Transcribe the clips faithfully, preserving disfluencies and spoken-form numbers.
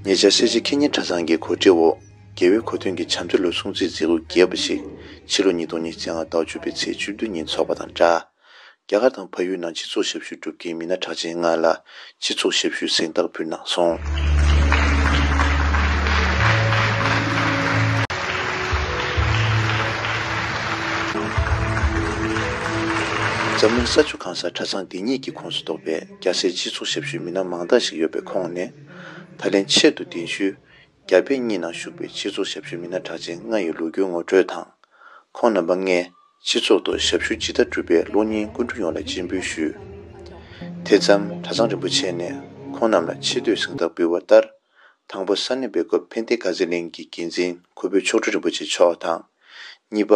ཉེ་ཆར་སེར་བྱེས་ཁེ་ཉེན་གྲྭ་ཚང་གི་གོ་སྒྲིག་འོག་རྒྱལ་བའི་གོ་སྟོན་གྱི་བྱམས་བརྩེ་ལོ་སྲུང་བརྩིའི་མཛད་སྒོ་རྒྱས་པ་ཞིག་ཕྱི་ལོ་ཉིས་སྟོང་ཉི་ཤུ་རྩ་ལྔ་ཟླ་བ་བཅུ་པའི་ཚེས་བཅུ་བདུན་ཉིན་འཚོགས་པ་དང་སྦྲགས། རྒྱ་གར་དང་ཕ་ཡུལ་ནང་སྤྱི་ཚོགས་ཞབས་ཞུ་སྒྲུབ་མཁན་མི་སྣ་གྲགས་ཅན་ལྔ་ལ་སྤྱི་ཚོགས་ཞབས་ཞུའི་གཟེངས་རྟགས་ཕུལ་གནང་སོང་། འཛམ་གླིང་ས་ཆ་གང་སར་གྲྭ་ཚང་འདི་ཉིད་ཀྱི་ཁོངས་སུ་གཏོགས་པའི་རྒྱ་སེར་སྤྱི་ཚོགས་ཞབས་ཞུའི་མི་སྣ་མང་དག་ཞིག་ཡོད་པའི་ཁོངས་ནས། ད་ལན་ཆེད་དུ་གདན་ཞུས། རྒྱ་བལ་གཉིས་ནང་བཞུགས་པའི་སྤྱི་ཚོགས་ཞབས་ཞུའི་མི་སྣ་གྲགས་ཅན་ལྔ་ཡི་ལོ་རྒྱུས་ངོ་སྤྲོད་དང་། ཁོང་རྣམ་པ་ལྔས་སྤྱི་ཚོགས་ཐོག་ཞབས་ཞུ་ཅི་ལྟར་བསྒྲུབས་པའི་གློག་བརྙན་སྐུ་མགྲོན་ཡོངས་ལ་སྤྱན་འབུལ་ཞུས། དེ་མཚམས་གྲྭ་ཚང་རིན་པོ་ཆེ་ནས་ཁོང་རྣམས་ལ་ཆེ་བསྟོད་གཟེངས་རྟགས་འབུལ་བ་ལྟར། དང་པོ་ས་གནས་སྦེལ་ཀོབ་ཕན་བདེ་དགའ་ཚལ་གླིང་གི་འགན་འཛིན་ཁུ་བོ་མཆོག་སྤྲུལ་རིན་པོ་ཆེ་མཆོག་དང་། གཉིས་པ།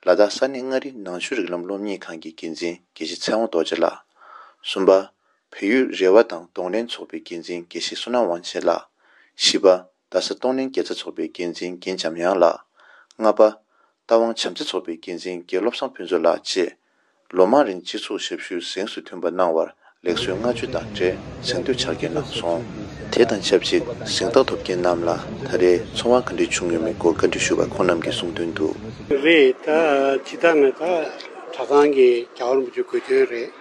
ལ་དྭགས་ས་གནས་མངའ་རིས་ནང་ཆོས་རིགས་ལམ་སློབ་གཉེར་ཁང་གི་འགན་འཛིན་དགེ་བཤེས་ཚེ་དབང་རྡོ་རྗེ་ལགས། གསུམ་པ། བལ་ཡུལ་རེ་བ་དང་གདོང་ལེན་ཚོགས་པའི་འགན་འཛིན་དགེ་བཤེས་བསོད་ནམས་དབང་ཆེན་ལགས། བཞི་པ། རྡ་ས་གདོང་ལེན་དགེ་རྩ་ཚོགས་པའི་འགན་འཛིན་རྒན་འཇམ་དབྱངས་ལགས། ལྔ་པ། རྟ་དབང་བྱམས་བརྩེ་ཚོགས་པའི་འགན་འཛིན་རྒན་བློ་བཟང་ཕུན་ཚོགས་ལགས་བཅས། ལོ་མང་རིང་སྤྱི་ཚོགས་ཞབས་ཞུའི་གཟེངས་སུ་ཐོན་པ་གནང་བར་ལེགས་གསོལ་བསྔགས་བརྗོད་དང་འབྲེལ་གཟེངས་བསྟོད་ཕྱག་འཁྱེར་གནང་སོང་། དེ་དང་ཆབས་ཅིག་གཟེངས་རྟགས་ཐོབ་མཁན་རྣམས་ལ་ད་རེས་ཚོར་བ་ག་འདྲ་བྱུང་ཡོད་མེད་སྐོར་བཀའ་འདྲི་ཞུས་པར་ཁོང་རྣམས་ཀྱིས་གསུངས་དོན་དུ། རེད། ད་སྤྱིར་བཏང་ནས་ད་གྲྭ་ཚང་གི་རྒྱལ་བ་རིན་པོ་ཆེའི་གོ་སྟོན་རེད།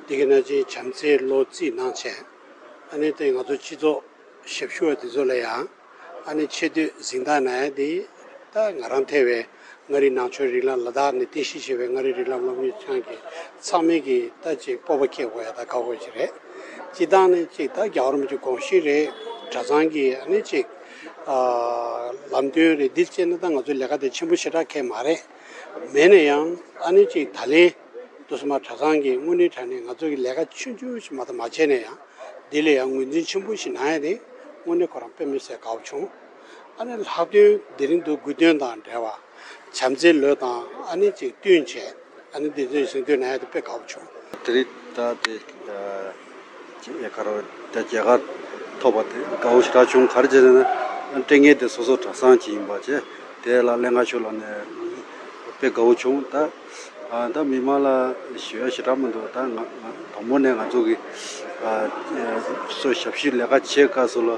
འདི་ག་ནང་བཞིན་བྱམས་བརྩེའི་ལོ་རྩིས་གནང་བྱས། ཨ་ནི་དེ་ང་ཚོ་སྤྱི་ཚོགས་ཞབས་ཞུ་བ་དེ་ཚོ་ལ་ཡང་ཨ་ནི་ཆེ་བསྟོད་གཟེངས་རྟགས་གནང་ཡ་དེ། ད་ང་རང་ཐེ་བའི་མངའ་རིས་ནང་ཆོས་རིགས་ལམ་ལ་དྭགས་ནས་རྟེན་གཞི་བྱས་པའི་མངའ་རིས་རིགས་ལམ་སློབ་གཉེར་ཁང་གི་ཚང་མས་ཀྱི་ད་ཅིག་སྤོབས་པ་སྐྱེ་དགོས་ཡ་ད་དགའ་དགོས་ཀྱི་རེད། སྤྱིར་བཏང་ནས་ཅིག་ད་རྒྱལ་བ་རིན་པོ་ཆེའི་དགོངས་གཞི་རེད། གྲྭ་ཚང་གི་ཨ་ནི་ཅིག་ཨ་ལམ་སྟོན་རེད། འདི་བྱས་ན་ད་ང་ཚོ་ལས་ཀ་དེ་ཆེན་པོ་ཞེ་དྲག་གང་ཡང་མ་རེད། མེད་ན་ཡང་ཨ་ནི་ཅིག་ད་ལན་དུ་སོ་མ་གྲྭ་ཚང་གི་དངོས་གནས་དྲང་གནས་ང་ཚོ་གི་ལས་ཀ་ཆུང་ཆུང་ཞིག་མ་གཏོགས་མ་བྱས་ན་ཡང་། འདི་ལ་ཡང་ངོས་འཛིན་ཆེན་པོ་ཞིག་གནང་ཡ་དེ་དངོས་གནས་ཁོ་རང་དཔེ་མི་སྲིད་དགའ་པོ་བྱུང་། ཨ་ནི་ལྷག་དོན་དེ་རིང་འདུག་དགུ་སྟོན་དང་འབྲེལ་བ་བྱམས་བརྩེའི་ལོ་དང་ཨ་ནི་ཅིག་བསྟུན་བྱས་ཨ་ནི་འདི་ཚོའི་གཟེངས་བསྟོད་གནང་ཡ་དེ་དཔེ་དགའ་པོ་བྱུང་། དེ་རིང་ད་དེ་ཨ་ཅིག་ཨེ་ག་རོ་ད་རྒྱལ་ཁ་ཐོབ་པ་དེ་དགའ་པོ་ཞེ་དྲག་བྱུང་། ག་རེ་བྱས་ན་སྤྲད་མཁན་དེ་སོ་སོ་གྲྭ་ཚང་གཅིག་ཡིན་པ་བྱས། དེ་ལ་ཀླད་ཁ་ཤོར་ལ་ནས་དཔེ་དགའ་བོ་བྱུང་། ད་ཨ་ད་མི་མང་ལ་ཞུ་ཡ་ཞེ་དྲག་མི་འདུག་ད་ང་ང་དང་པོ་ནས་ང་ཚོ་གི་ཨ་སོ་ཞབས་ཞུའི་ལས་ཀ་བྱེད་སྐབས་སུ་ལ་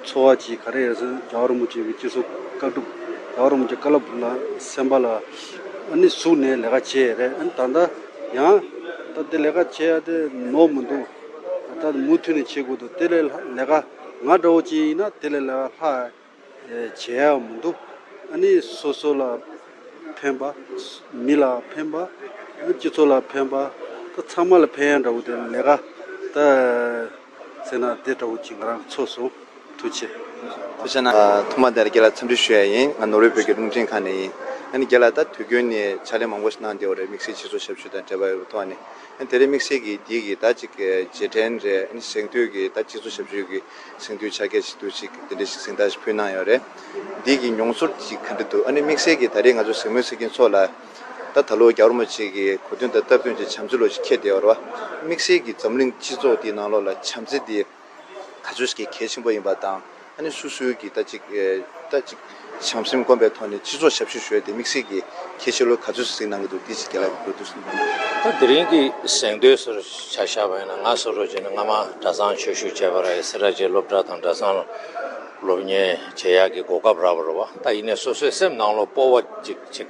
ཚོར་བ་ཅིག་ག་རེ་ཡོད་ཟེར་ན། རྒྱལ་བ་རིན་པོ་ཆེ་གི་སྤྱི་གཟུགས་བཀའ་སྒྲུབ། རྒྱལ་བ་རིན་པོ་ཆེ་བཀའ་སློབ་ལ་གསན་པ་ལ་ཨ་ནི་ཟུག་ནས་ལས་ཀ་བྱེད་ཡ་རེད། ཨ་ནི་ད་ལྟ་ཡང་ད་དེ་ལས་ཀ་བྱེད་ཡ་དེ་ནོར་མི་འདུག་ད་མུ་མཐུད་ནས་བྱེད་དགོས་འདུག་དེ་ལས་ལྷག་ལས་ཀ་ང་འདྲ་བོ་ཅིག་ཡིན་ན་དེ་ལས་ལས་ཀ་ལྷག་བྱེད་ཡ་མི་འདུག་ཨ་ནི་སོ་སོ་ལ་ཕན་པ། མི་ལ་ཕན་པ། སྤྱི་ཚོགས་ལ་ཕན་པ། ད་ཚང་མ་ལ་ཕན་ཡ་འདྲ་བོ་དེ་ལས་ཀ་ད་ཟེར་ན་དེ་འདྲ་བོ་ཅིག་ང་རང་ཚོར་སོང་། ཐུགས་རྗེ་ཆེ། ཐུགས་རྗེ་གནང་། ཐོག་མར་དེ་ལ་རྒན་ལགས་འཚམས་འདྲི་ཞུ་ཡ་ཡིན། ང་ནོར་ཝེ་བོད་ཀྱི་རླུང་འཕྲིན་ཁང་ནས་ཡིན། ཨ་ནི་རྒན་ལགས་ད་དུས་རྒྱུན་ནས་ཕྱག་ལས་མང་པོ་ཞིག་གནང་བསྡད་ཡོད་རེད། དམིགས་བསལ་སྤྱི་ཚོགས་ཞབས་ཞུ་དང་འབྲེལ་བ་ཡོད་པའི་ཐོག་ནས། ཨ་ནི་དེ་རིང་དམིགས་བསལ་གྱིས་འདི་གི་ད་ཅིག་རྗེས་དྲན་རེད། ཨ་ནི་གཟེངས་བསྟོད་ཀྱི་ད་སྤྱི་ཚོགས་ཞབས་ཞུ་གི་གཟེངས་བསྟོད་ཆ་རྐྱེན་ཞིག་འདུག་ཅིག་དེ་འདྲ་ཞིག་གཟེངས་རྟགས་ཤིག་ཕུལ་གནང་ཡོད་རེད། འདི་གི་མྱོང་ཚོར་ཅིག་ག་འདྲ་འདུག་ཨ་ནི་དམིགས་བསལ་གྱིས་ད་རེས་ང་ཚོ་གཟིགས་མོ་གཟིགས་མཁན་ཚོ་ལ་ད་ད་ལོ་རྒྱལ་བ་རིན་པོ་ཆེ་གི་གོ་སྟོན་དང་སྟབས་བསྟུན་གྱི་བྱམས་བརྩེའི་ལོ་ཞིག་འཁེལ་བསྡད་ཡོད་རེད་བ། དམིགས་བསལ་གྱིས་འཛམ་གླིང་སྤྱི་ཚོགས་འདིའི་ནང་ལོགས་ལ་བྱམས་བརྩེ་འདི་ག་ཚོད་ཅིག་གལ་ཆེན་པོ་ཡིན་པ་དང་། ཨ་ནི་སོ་སོའི་གི་ད་ཅིག་ཨེ་ད་ཅིག་བྱམས་སེམས་སྒོམ་པའི་ཐོག་ནས་སྤྱི་ཚོགས་ཞབས་ཞུ་ཞུ་ཡ་དེ་དམིགས་བསལ་གྱི་གལ་ཆེ་ལོས་ག་ཚོད་ཅིག་གཟིགས་གནང་གི་འདུག་འདི་ཅིག་རྒན་ལགས་ཀྱིས་གོ་བསྡུར་ཞུ་གནང་། ད་དེ་རིང་གི་གཟེངས་བསྟོད་ཟེར་ཆ་བཞག་པ་ཡིན་ན། ང་སོ་སོ་བྱས་ན་སྔ་མ་གྲྭ་ཚང་ཆོས་ཞུགས་བྱས་པ་རེད། སེ་ར་བྱེས་སློབ་གྲྭ་དང་གྲྭ་ཚང་སློབ་གཉེར་བྱེད་ཡག་གི་གོ་སྐབས་རག་པ་རེད་བ། ད་ཡིན་ནའི་སོ་སོའི་སེམས་ནང་ལོགས་སྤོབས་པ་ཅིག་ཅིག་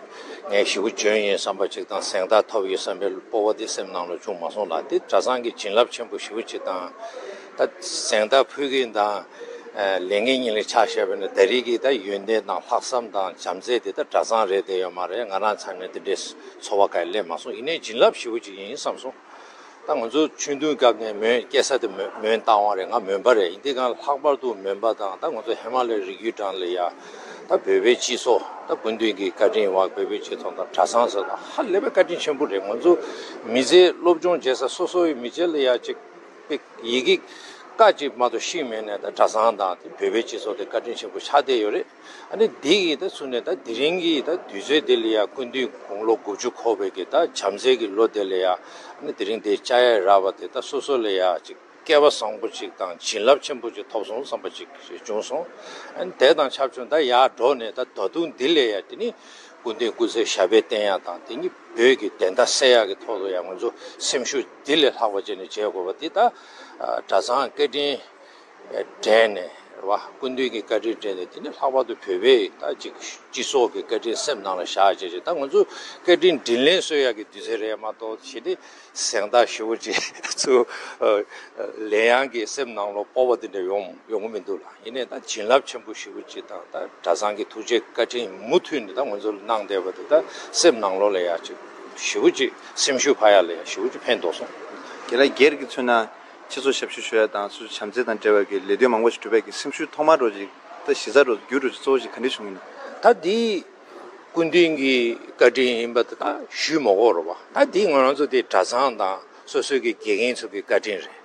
ངས་ཞེ་པོ་འཇོན་ཡིན་བསམ་པ་ཅིག་དང་། གཟེངས་རྟགས་ཐོབ་ཡོད་བསམ་པའི་སྤོབས་པ་དེ་སེམས་ནང་ལ་བྱུང་མ་སོང་ལ། དེ་གྲྭ་ཚང་གི་བྱིན་རླབས་ཆེན་པོ་ཞེ་པོ་ཅིག་དང་། ད་གཟེངས་རྟགས་ཕུལ་མཁན་དང་ལེན་མཁན་གཉིས་ལ་ཆ་བཞག་པ་ཡིན་ན། ད་རེས་ཀྱི་ད་ཡོན་ཏན་དང་ལྷག་བསམ་དང་བྱམས་བརྩེ་དེ་ད་གྲྭ་ཚང་རེད་བསྡད་ཡོད་མ་རེད། ང་རང་ཚང་མས་དེ་འདྲའི་ཚོར་བ་གང་ཡང་སླེབས་མ་སོང་། ཡིན་ནའི་བྱིན་རླབས་ཞེ་པོ་ཅིག་ཡིན་བསམ་སོང་། ད་ང་ཚོ་ཆོས་དུང་བཀའ་ངའི་མོན་སྐྱེས་ས་དེ་མོན་མོན་རྟ་དབང་རེད། ང་མོན་པ་རེད། ཡིན་དེ་གང་ལྷག་པར་དུ་མོན་པ་དང་ད་ང་ཚོ་ཧི་མ་ལ་ཡའི་རི་རྒྱུད་གྲས་ལ་ཡ་ད་བོད་པའི་སྤྱི་ཚོགས་ད་སྐུ་མདུན་གྱི་བཀའ་དྲིན་འོག་བོད་པའི་སྤྱི་ཚོགས་དང་གྲྭ་ཚང་ཟེར་དང་ཧ་ལས་པའི་བཀའ་དྲིན་ཆེན་པོ་རེད། ང་ཚོ་མི་ཚེ་སློབ་སྦྱོང་བྱེད་ས་སོ་སོ་ཡི་མི་ཚེ་ལ་ཡ་ཅིག་པའི་ཡི་གེ་ཀ་ཅིག་མ་གཏོགས་ཤེས་མེད་ནས་ད་གྲྭ་ཚང་དང་དེ་བོད་པའི་སྤྱི་ཚོགས་དེ་བཀའ་དྲིན་ཆེན་པོ་ཆགས་བསྡད་ཡོད་རེད། ཨ་ནི་འདི་ཡི་ད་ཚུགས་ནས་ད་དེ་རིང་གི་ད་དུས་ཚོད་དེ་ལ་ཡ་སྐུ་མདུན་དགུང་ལོ་དགུ་བཅུ་འཁོར་བའི་གི་ད་བྱམས་བརྩེ་གི་ལོ་དེ་ལ་ཡ། ཨ་ནི་དེ་རིང་དེ་བཅར་ཡ་རག་པ་དེ་ད་སོ་སོ་ལ་ཡ་ཅིག་སྐལ་བ་བཟང་པོ་ཅིག་དང་བྱིན་རླབས་ཆེན་པོ་ཅིག་ཐོབ་སོང་བསམ་པ་ཅིག་བྱུང་སོང་། ཨ་ནི་དེ་དང་ཆབས་ཅིག་ད་ཡར་འགྲོ་ནས་ད་ད་དུང་འདི་ལ་ཡ་དེ་ནི་སྐུ་མདུན་སྐུ་ཚེ་ཞབས་པད་བརྟན་ཡ་དང་། དེ་ནི་བོད་ཀྱི་བདེན་མཐའ་གསལ་ཡ་གི་ཐོག་ཏུ་ཡ་ང་ཚོ་སེམས་ཤུགས་འདི་ལས་ལྷག་པ་བྱས་ནས་བྱེད་དགོས་པ་འདི་ད་གྲྭ་ཚང་བཀའ་དྲིན་དྲན་ནས་ རེད་བ། སྐུ་མདུན་གྱི་བཀའ་དྲིན་དྲན་ནས། དེ་ནས་ལྷག་པར་དུ་བོད་པའི་ད་ཅིག་སྤྱི་ཚོགས་ཀྱི་བཀའ་དྲིན་སེམས་ནང་ལ་བཞག་བྱས་བྱས། ད་ང་ཚོ་བཀའ་དྲིན་དྲིན་ལན་གསོ་ཡག་གི་དུས་ཚོད་རེད་མ་གཏོགས། ཞེ་དེ་གཟེངས་རྟགས་ཞེ་པོ་ཅིག་ཚུར་ལེན་ཡག་གི་སེམས་ནང་ལ་སྤོབས་པ་དེ་འདྲ་ཡོང་ཡོང་གི་མི་འདུག་ལ། ཡིན་ནའི་ད་བྱིན་རླབས་ཆེན་པོ་ཞེ་པོ་ཅིག་དང་། ད་གྲྭ་ཚང་གི་ཐུགས་རྗེ་བཀའ་དྲིན་མུ་མཐུད་ནས་ད་ང་ཚོ་ལ་གནང་བསྡད་པ་དེ་ད་སེམས་ནང་ལོགས་ལ་ཡག་ཅིག་ཞེ་པོ་ཅིག་སེམས་ཤུགས་འཕར་ཡག་ལ་ཡག་ཞེ་པོ་ཅིག་ཕན་ཐོགས་སོང་། རྒན་ལགས་སྒེར་གྱི་མཚོན་ན། སྤྱི་ཚོགས་ཞབས་ཞུ་ཞུ་ཡ་དང་སོ་སོའི་བྱམས་བརྩེ་དང་འབྲེལ་བའི་གི་ལས་དོན་མང་པོ་ཞིག་སྒྲུབ་པའི་གི་སེམས་ཤུགས་ཐོག་མར་རོ་ཅིག་ད་གཞི་རྩ་རོ་རྒྱུ་རོ་ཅིག་གཙོ་བོ་ཞིག་ག་འདྲ་བྱུང་ཡིན་ན། ད་འདི་སྐུ་མདུན་གྱི་བཀའ་དྲིན་ཡིན་པ་དེ་ད་ཞུས་མ་དགོས་རོ་བ། ད་འདི་ང་རང་ཚོ་དེ་གྲྭ་ཚང་དང་སོ་སོའི་གི་དགེ་རྒན་ཚོ་གི་བཀའ་དྲིན་རེད།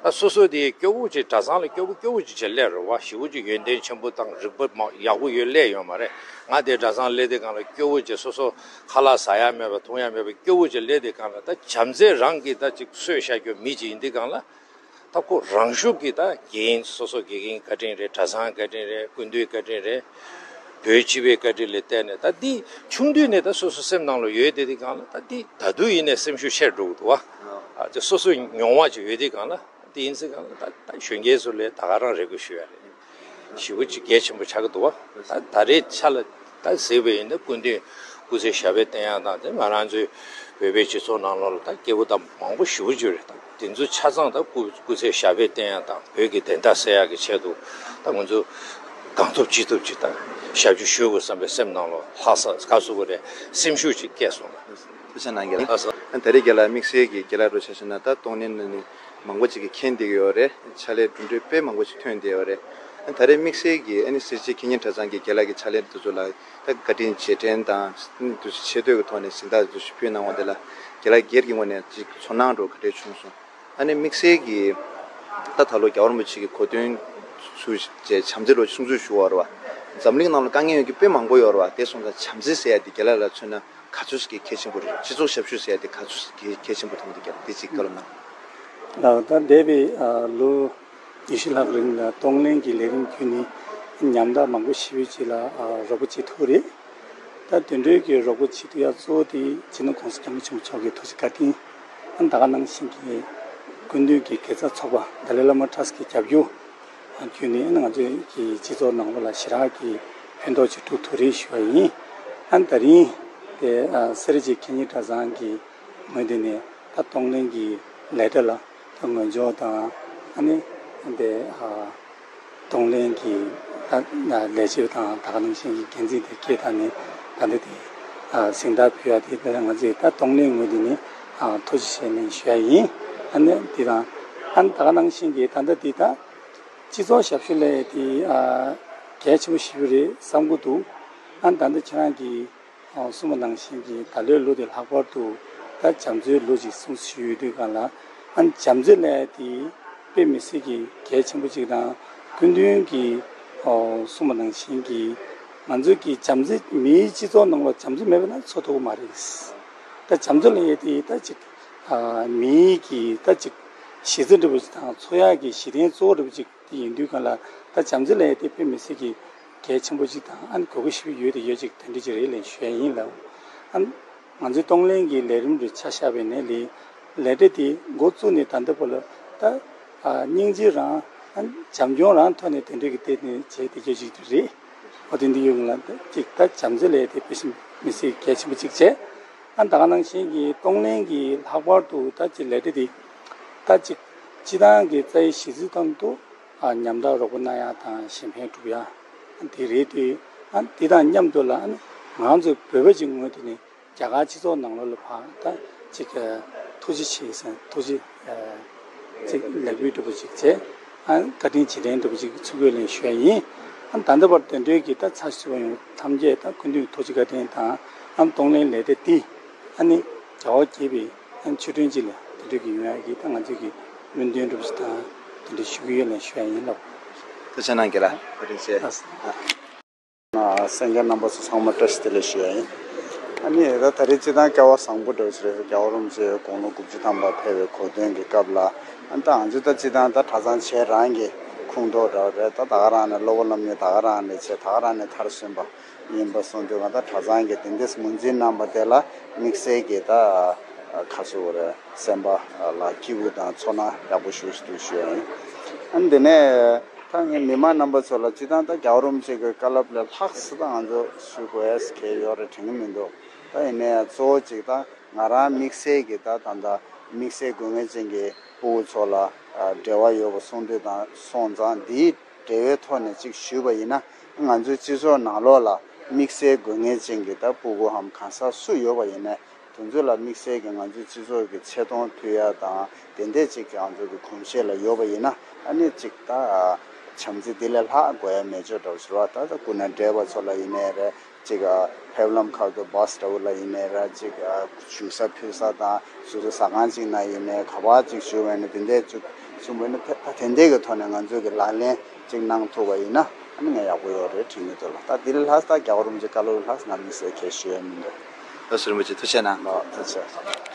ད་སོ་སོ་དེ་སྐྱོ་བོ་ཅིག་གྲྭ་ཚང་ལ་སྐྱོ་བོ་སྐྱོ་བོ་ཅིག་བྱས་སླེབས་རོ་བ། ཞེ་པོ་ཅིག་ཡོན་ཏན་ཆེན་པོ་དང་རིག་པ་མ་ཡག་པོ་ཡོད་སླེབས་ཡོད་མ་རེད། ང་དེ་གྲྭ་ཚང་སླེབས་དུས་སྒང་ལ་སྐྱོ་བོ་ཅིག་སོ་སོ་ཁ་ལག་ཟ་ཡ་མེད་པ་འཐུང་ཡ་མེད་པ་སྐྱོ་བོ་ཅིག་སླེབས་དུས་སྒང་ལ། ད་བྱམས་བརྩེ་རང་གིས་ད་ཅིག་གསོས་བཞག་རྒྱུ་མི་ཅིག་ཡིན་དུས་སྒང་ལ། ད་ཁོ་རང་ཤུགས་ཀྱིས་ད་དགེ་རྒན་སོ་སོ་དགེ་རྒན་བཀའ་དྲིན་རེད། གྲྭ་ཚང་བཀའ་དྲིན་རེད། སྐུ་མདུན་བཀའ་དྲིན་རེད། བོད་སྤྱི་པའི་བཀའ་དྲིན་ལ་བརྟེན་ནས། ད་འདི་ཆུང་དུས་ནས་ད་སོ་སོ་སེམས་ནང་ལ་ཡོད་བསྡད་དུས་སྒང་ལ། ད་འདི་ད་དུང་ཡིན་ནའི་སེམས་ཤུགས་ཆེར་འགྲོ་གི་འདུག་བ། ཨ་ཅེ་སོ་སོའི་མྱོང་བ་ཅིག་ཡོད་དུས་སྒང་ལ། དེ་ཡིན་ཙང་ད་ད་གཞོན་སྐྱེས་ཚོ་ལ་ད་ག་རང་རེ་སྐུལ་ཞུ་ཡ་རེད། ཞེ་པོ་ཅིག་གལ་ཆེན་པོ་ཆགས་ཀྱི་འདུག་བ། ད་ད་རེས་ཆ་ལ་ད་གཟིགས་པ་ཡིན་ན། སྐུ་མདུན་སྐུ་ཚེ་ཞབས་པད་བརྟན་ཡག་དང་། དེ་ང་རང་ཚོའི་བོད་པའི་སྤྱི་ཚོགས་ནང་ལོགས་ལ་ད་སྐྱེ་བོ་ད་མང་པོ་ཞེ་པོ་ཅིག་ཡོད་རེད། ད་དེ་ཚོ་ཆ་ཚང་ད་སྐུ་སྐུ་ཚེ་ཞབས་པད་བརྟན་ཡག་དང་། བོད་ཀྱི་བདེན་མཐའ་གསལ་ཡག་གི་ཆེད་དུ་ད་ང་ཚོ་གང་ཐུབ་ཅི་ཐུབ་ཅིག་ད་ཞབས་ཕྱི་ཞུ་དགོས་བསམ་པའི་སེམས་ནང་ལོགས་ལྷག་བསམ་ག་ཟེར་དགོས་རེད། སེམས་ཤུགས་ཅིག་སྐྱེས་སོང་ལ། ཐུགས་རྗེ་གནང་། རྒན་ལགས། ལགས་སོ། ད་རེས་རྒན་ལགས་དམིགས་བསལ་གྱི་རྒན་ལགས་རུ་ཆ་བཞག་ན། ད་གཏོང་ལེན་ནང་ནས་མང་པོ་ཅིག་གིས་མཁྱེན་བསྡད་ཀྱི་ཡོད་རེད། ཕྱག་ལས་གྲུབ་འབྲས་དཔེ་མང་པོ་ཞིག་ཐོན་བསྡད་ཡོད་རེད། ད་རེས་དམིགས་བསལ་གྱི་ཨ་ནི་སེར་བྱེས་མཁས་སྙན་གྲྭ་ཚང་གི་རྒན་ལགས་ཀྱི་ཕྱག་ལས་འདི་ཚོ་ལ་ད་བཀའ་དྲིན་རྗེས་དྲན་དང་། ཨ་ནི་འདུ་ཤེས་ཆེ་བསྟོད་ཀྱི་ཐོག་ནས་གཟེངས་རྟགས་འདི་ཚོ་ཞིག་ཕུལ་གནང་བ་འདི་ལ། རྒན་ལགས་སྒེར་གྱི་ངོས་ནས་ཅིག་ཚོར་སྣང་འདྲ་བོ་ག་འདྲས་བྱུང་སོང་། ཨ་ནི་དམིགས་བསལ་གྱི་ད་ད་ལོ་རྒྱལ་བ་རིན་པོ་ཆེ་གི་གོ་སྟོན་ཚུལ་བྱས་བྱམས་བརྩེ་ལོ་སྲུང་བརྩི་ཞུ་བ་རེད་བ། འཛམ་གླིང་ནང་ལ་དཀའ་ངལ་ཡོད་མཁན་དཔེ་མང་པོ་ཡོད་རེད་བ། དེ་སོང་ཙང་བྱམས་བརྩེ་ཟེར་ཡ་དེ་རྒན་ལགས་ལ་མཚོན་ན་ག་ཚོད་ཅིག་གལ་ཆེན་པོ་རེད། སྤྱི་ཚོགས་ཞབས་ཞུ་ཟེར་ཡ་དེ་ག་ཚོད་ཅིག་གལ་ཆེན་པོ་མཐོང་གི་འདུག་རྒན་ལགས། དེ་ཅིག་བཀའ་སློབ་གནང་། ལགས། ད་འདས་པའི་ཨ་ལོ་ཉི་ཤུ་ལྷག་རིང་ལ་གཏོང་ལེན་གྱི་ལས་རིམ་བརྒྱུད་ནས་ཉམ་ཐག་མང་པོ་ཞེ་པོ་ཅིག་ལ་ཨ་རོགས་པ་བྱེད་ཐུབ་རེད། ད་དེ་འདྲའི་གི་རོགས་པ་བྱེད་ཐུབ་ཡ་གཙོ་བོ་དེ་སྤྱི་ནོར་༸གོང་ས་༸སྐྱབས་མགོན་ཆེན་པོ་མཆོག་གི་ཐུགས་རྗེ་བཀའ་དྲིན། ཨ་ནི་ད་ག་ནང་བཞིན་གྱི་སྐུ་མདུན་གྱི་དགེ་རྩ་ཚོགས་པ་ཏཱ་ལའི་བླ་མ་ཊར་སི་གི་རྒྱབ་སྐྱོར་བརྒྱུད་ནས། ཨ་ནི་ང་ཚོའི་གི་སྤྱི་ཚོགས་ནང་ལོགས་ལ་ཞེ་དྲག་གི་ཕན་ཐོགས་ཅིག་སྒྲུབ་ཐུབ་རེད་ཞུ་བ་ཡིན། ཨ་ནི་ད་རིང་དེ་ཨ་སེར་བྱེས་མཁས་སྙན་གྲྭ་ཚང་གི་ངོས་འདི་ནས་ད་གཏོང་ལེན་གྱི་ལས་གྲྭ་ལ་ད་ངོས་སྦྱོར་དང་། ཨ་ནི་དེ་ཨ་གཏོང་ལེན་གྱི་ད་ལས་བྱེད་དང་། ད་ག་ནང་བཞིན་གྱི་འགན་འཛིན་དེ་སྐད་བཏང་ནས། ད་ལྟ་དེ་ཨ་གཟེངས་རྟགས་ཕུལ་ཡ་དེ། ད་ང་ཚོས་ད་གཏོང་ལེན་ངོས་འདི་ནས་ཨ་ཐུགས་རྗེ་ཆེ་ལན་ཞུ་ཡ་ཡིན། ཨ་ནི་དེ་དང་། ཨ་ནི་ད་ག་ནང་བཞིན་གྱི་ད་ལྟ་དེ་ད་སྤྱི་ཚོགས་ཞབས་ཞུ་ལས་དེ་ཨ་གལ་ཆེན་པོ་ཞེ་པོ་རེད་བསམ་གྱི་འདུག་ཨ་ནི་ད་ལྟ་ཁྱེད་རང་གིས་ཨ་གསུངས་པ་ནང་བཞིན་གྱི་ད་ལོའི་ལོ་དེ་ལྷག་པར་དུ་ད་བྱམས་བརྩེའི་ལོ་ཅིག་སྲུང་བརྩི་ཞུ་ཡོད་དུས་སྒང་ལ། ཨ་ནི་བྱམས་བརྩེ་ལབ་ཡ་དེ་དཔེ་མི་སྲིད་ཀྱི་གལ་ཆེན་པོ་ཅིག་དང་། སྐུ་མདུན་གྱིས་ཨོ་གསུངས་པ་ནང་བཞིན་གྱི་ང་ཚོ་གི་བྱམས་བརྩེ། མིའི་སྤྱི་ཚོགས་ནང་ལ་བྱམས་བརྩེ་མེད་པ་ན་འཚོ་ཐུབ་ཀྱི་མ་རེད། ད་བྱམས་བརྩེ་ལབ་ཡ་དེ་ད་ཅིག་ཨ་མིའི་གི་ད་ཅིག་གཞི་རྩ་འདྲ་པོ་ཅིག་དང་། འཚོ་ཡག་གི་གཞི་རྟེན་གཙོ་བོ་འདྲ་པོ་ཅིག་དེ་ཡིན་དུས་སྒང་ལ། ད་བྱམས་བརྩེ་ལབ་ཡ་དེ་དཔེ་མི་སྲིད་ཀྱི་གལ་ཆེན་པོ་ཅིག་དང་། ཨ་ནི་དགོས་མཁོ་ཞེ་པོ་ཡོད་དེ་ཡོད་ཅིག་དེ་འདྲ་ཅིག་རེད་ལབ་ཞུ་ཡ་ཡིན་ལགས། ཨ་ནི་ང་ཚོའི་གཏོང་ལེན་གྱི་ལས་རིམ་རེ་ཆ་བཞག་པ་ཡིན་ན། ལས་ལས་གྲྭ་དེ་འགོ་བཙུགས་ནས་ད་ལྟ་བར་ལ་ད་ཨ་སྙིང་རྗེ་རང་། ཨ་ནི་བྱམས་སྐྱོང་རང་ཐོག་ནས་དེ་འདྲ་གི་སྟེང་ནས་བྱས་བསྡད་རྒྱུ་ཅིག་རེད། འོ་དེ་འདི་ཡོད་ལ། ད་ཅིག་ད་བྱམས་བརྩེ་ལབ་ཡ་དེ་དཔེ་མི་སྲིད་གལ་ཆེན་པོ་ཅིག་བྱས། ཨ་ནི་ད་ག་ནང་བཞིན་གྱི་གཏོང་ལེན་གྱི་ལྷག་པར་དུ་ད་ཅིག་ལས་གྲྭ་དེ་ད་ཅིག་སྤྱི་བཏང་གི་རྩ་བའི་གཞི་རྩའི་སྟེང་དུ་ཨ་ཉམ་ཐག་རོགས་པ་གནང་ཡ་དང་གཞན་ཕན་སྒྲུབ་ཡ་དེ་རེད་དུས། ཨ་དེ་དང་མཉམ་དུ་ལ་ཨ་ནི་ང་ཚོ་བོད་པ་ཅིག་ངོས་དེ་ནས་རྒྱ་གར་སྤྱི་ཚོགས་ནང་ལོགས་ལ་ཕར་ད་ཅིག་ཐུགས་རྗེ་ཆེ་ཟེར། ཐུགས་རྗེ་ཅིག་ལེགས་འབུལ་འདྲ་པོ་ཅིག་བྱས། ཨ་བཀའ་དྲིན་རྗེས་དྲན་འདྲ་པོ་ཅིག་ཚུར་བཀོད་ལེན་ཞུ་ཡ་ཡིན། ཨ་ད་ལྟ་བར་དེ་འདྲའི་གི་ད་ཚ་ཞུ་བ་ཡོང་ཐམས་ཅད་ད་སྐུ་མདུན་ཐུགས་རྗེ་བཀའ་དྲིན་དང་། ཨ་གཏོང་ལེན་ལས་གྲྭ་འདི་ཨ་ནི་རྒྱལ་བ་དགྱེས་པའི་ཨ་མཆོད་སྤྲིན་ཅིག་ལ་དེ་འདྲའི་གི་ཡོང་ཡ་གི་ད་ང་ཚོས་གི་སྨོན་འདུན་འདྲ་པོ་ཞིག་དང་དེ་འདྲའི་ཞུ་གི་ཡོད་ལ་ཞུ་ཡ་ཡིན་ལགས། ཐུགས་རྗེ་གནང་རྒན་ལགས། བཀའ་དྲིན་ཆེ། ལགས་སོ། ཨ་གསན་མཁན་རྣམ་པ་ཚོ་ཚང་མ་བཀྲ་ཤིས་བདེ་ལེགས་ཞུ་ཡ་ཡིན། ཨ་ནི་ད་ད་རེས་སྤྱིར་བཏང་སྐལ་བ་བཟང་པོ་འདྲ་བོ་ཞིག་རེད། རྒྱལ་བ་རིན་པོ་ཆེ་དགུང་ལོ་དགུ་བཅུ་ཐམ་པ་ཕེབས་པའི་གོ་སྟོན་གྱི་སྐབས་ལ། ཨ་ནི་ད་ང་ཚོས་ད་སྤྱིར་བཏང་ད་གྲྭ་ཚང་བྱས་རང་གི་ཁོངས་གཏོགས་འདྲ་བོ་རེད། ད་ད་ག་རང་ནས་སློབ་པ་སློབ་གཉེར་ད་ག་རང་ནས་བྱས། ད་ག་རང་ནས་མཐར་སོན་པ་ཡིན་པ་སོང་དུས། ང་ད་གྲྭ་ཚང་གི་དེ་འདྲས་ངོས་འཛིན་གནང་བ་དེ་ལ་དམིགས་བསལ་གྱི་ད་ཁ་སོ་རེད། སེམས་པ་ལ་སྐྱིད་པོ་དང་ཚོར་སྣང་ཡག་པོ་ཞེ་པོ་ཞིག་འདུག་ཞུ་ཡ་ཡིན། ཨ་ནི་དེ་ནས། ད་ངས་མི་མང་རྣམ་པ་ཚོ་ལ་སྤྱིར་བཏང་ད་རྒྱལ་བ་རིན་པོ་ཆེ་གི་བཀའ་སློབ་ལས་ལྷག་ཙམ་ད་ང་ཚོ་ཞུ་དགོས་ཡས་གལ་ཡོད་རེད་དྲན་གི་མི་འདུག་ད་ཡིན་ན་ཡང་གཙོ་བོ་གཅིག་ད་ང་རང་དམིགས་བསལ་གྱི་ད་ད་ད་དམིགས་བསལ་དགོས་ངེས་ཅན་གྱི་སྤུ་གུ་ཚོ་ལ་ཨ་འབྲེལ་བ་ཡོད་པ་གསུངས་དུས་དང་སོང་ཙང་འདིའི་འབྲེལ་བའི་ཐོག་ནས་གཅིག་ཞུས་པ་ཡིན་ན། ང་ཚོའི་སྤྱི་ཚོགས་ནང་ལོགས་ལ་དམིགས་བསལ་དགོས་ངེས་ཅན་གྱི་ད་སྤུ་གུའམ་གང་ཟག་སུ་ཡོད་པ་ཡིན་ནའི་དེ་ཚོ་ལ་དམིགས་བསལ་གྱི་ང་ཚོའི་སྤྱི་ཚོགས་ཀྱི་ཆེ་མཐོང་ཕུལ་ཡ་དང་དེ་འདྲས་ཅིག་ང་ཚོ་གི་གོམས་གཤིས་ལ་ཡོད་པ་ཡིན་ན། ཨ་ནི་ཅིག་ད་བྱམས་བརྩེ་འདི་ལས་ལྷག་དགོས་ཡ་མེད་ཆོག་འདྲ་བོ་ཟེར་བ། ད་ད་སྐུ་ན་བགྲེས་པ་ཚོ་ལ་ཡིན་ནའི་རེད། ཅིག་ཨ་ཕེབས་ལམ་ཁག་ཏུ་བྷ་སི་འདྲ་བོ་ལ་ཡིན་ནའི་ར་ཅིག་ཨ་བཞུགས་ས་ཕུལ་ས་དང་སོ་སོ་ཟ་ཁང་ཅིག་ན་ཡིན་ནའི་ག་པར་ཅིག་བཞུགས་པ་ཡིན་ན་དེ་འདྲས་ཅིག་གསུངས་པ་ཡིན་ན། ད་དེ་འདྲས་ཀྱི་ཐོག་ནས་ང་ཚོས་ཀྱི་ལག་ལེན་ཅིག་གནང་ཐུབ་པ་ཡིན་ན་ཨ་ནི་ང་ཡག་པོ་ཡོད་རེད་དྲན་གྱི་འདུག་ལ། ད་དེ་ལས་ལྷག་ད་རྒྱལ་བ་རིན་པོ་ཆེ་བཀའ་སློབ་ལྷག་ང་དམིགས་བསལ་གལ་ཞུ་ཡ་མི་འདུག་ལགས་སོ། རིན་པོ་ཆེ་ཐུགས་རྗེ་གནང་། ལགས་ཐུགས་རྗེ་ཆེ།